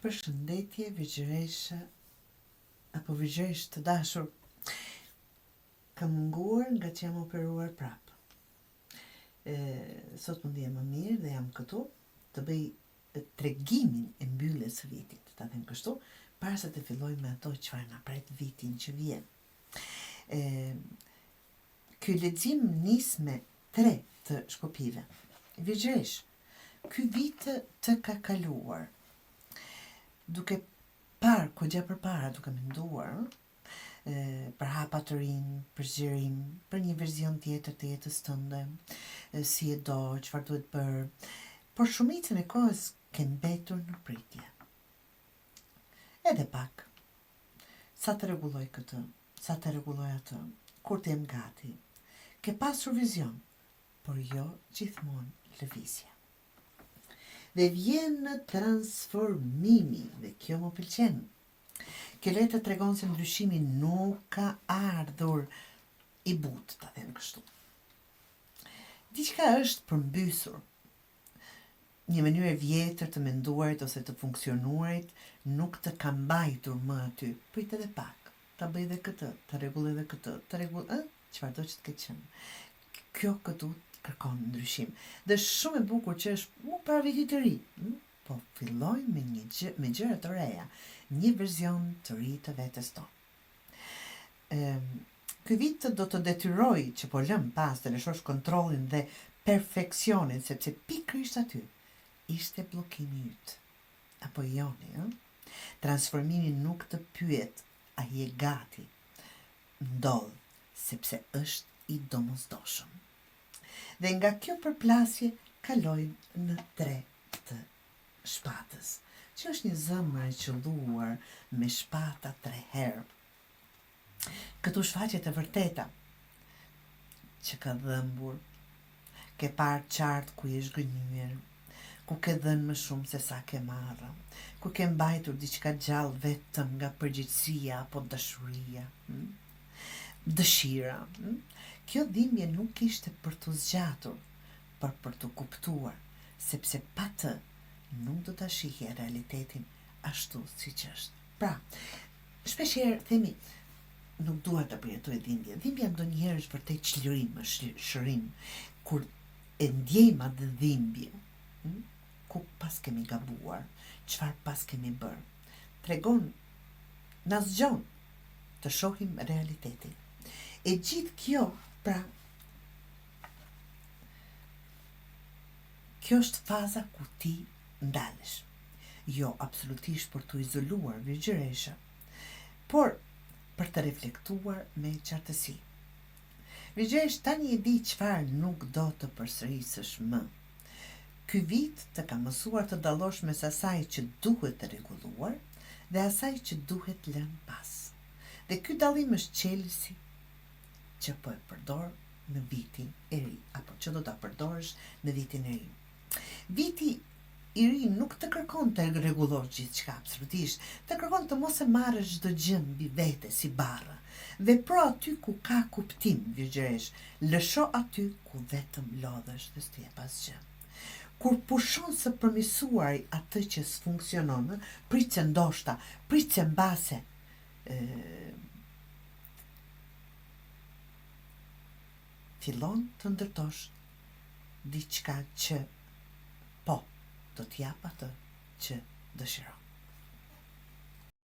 Përshëndetje virgjëresha apo virgjëreshë të dashur. Kam munguar ngaqë jam operuar prapë. E, sot më ndihem më mirë dhe jam këtu të bëj tregimin e mbylljes së vitit, ta them kështu, para se të filloj me ato çfarë na pret vitin që vjen. E, ky lexim nis me tre të shkopinjve. Virgjëreshë, ky vit të ka kaluar, duke parë goxha përpara, duke menduar, për hapa të rinj, për zgjerim, për një verzion tjetër të jetës tënde, si e do, çfarë duhet bërë, por shumicën e kohës ke mbetur në pritje. Edhe pak. Sa të rregulloj këtë, sa të rregulloj atë, kur të jem gati. Ke pasur vizion, por jo gjithmonë lëvizje. Dhe vjen transformimi dhe kjo më pëlqen. Kjo letër tregon se ndryshimi nuk ka ardhur i butë, ta them kështu. Diçka është përmbysur. Një mënyrë e vjetër të menduarit ose të funksionuarit nuk të ka mbajtur më aty. Prit edhe pak, ta bëj edhe këtë, ta rregulloj edhe këtë, të rregull, ë, çfarëdo që të ketë qenë. Kjo këtu kërkon ndryshim. Dhe është shumë e bukur që është mu para vitit të ri. Hm? Po fillojmë me një gjë, me gjëra të reja, një verzion të ri të vetes tonë. Ëm ky vit do të detyrojë që po lëm pas të lëshosh kontrollin dhe perfeksionin, sepse pikërisht aty ishte bllokimi yt. Apo joni, ë? Transformimi nuk të pyet a je gati. Ndodh, sepse është i domosdoshëm. Dhe nga kjo përplasje kalojmë në tre të shpatës, që është një zemër e qëlluar me shpata tre herë. Këtu shfaqet e vërteta që ka dhëmbur, ke parë qartë ku je zhgënjyer, ku ke dhënë më shumë se sa ke marrë, ku ke mbajtur diçka gjallë vetëm nga përgjegjësia apo dashuria. Hm? Dëshira. Hm? Kjo dhimbje nuk ishte për t'u zgjatur, por për t'u kuptuar, sepse pa të nuk do ta shihje realitetin ashtu siç është. Pra, shpeshherë themi nuk dua të përjetoj dhimbje. Dhimbja ndonjëherë është vërtet çlirim, është shërim. Kur e ndjejmë atë dhimbje, hm, ku paskemi gabuar, çfarë paskemi bërë. Tregon, na zgjon të shohim realitetin. E gjithë kjo, pra, kjo është faza ku ti ndalesh. Jo absolutisht për t'u izoluar virgjëresha, por për të reflektuar me qartësi. Virgjëreshë tani e di çfarë nuk do të përsërisësh më. Ky vit të ka mësuar të dallosh mes asaj që duhet rregulluar dhe asaj që duhet lënë pas. Dhe ky dallim është çelësi që po e përdor në vitin e ri, apo që do ta përdorësh në vitin e ri. Viti i ri nuk të kërkon të rregullosh gjithçka, absolutisht, të kërkon të mos e marrësh çdo gjë mbi vete si barrë. Vepro aty ku ka kuptim, virgjëreshë, lësho aty ku vetëm lodhesh dhe s'të jep asgjë. Kur pushon së përmirësuari atë që s'funksionon, prit se ndoshta, prit se mbase, fillon të ndërtosh diçka që po, do të japë atë që dëshiron.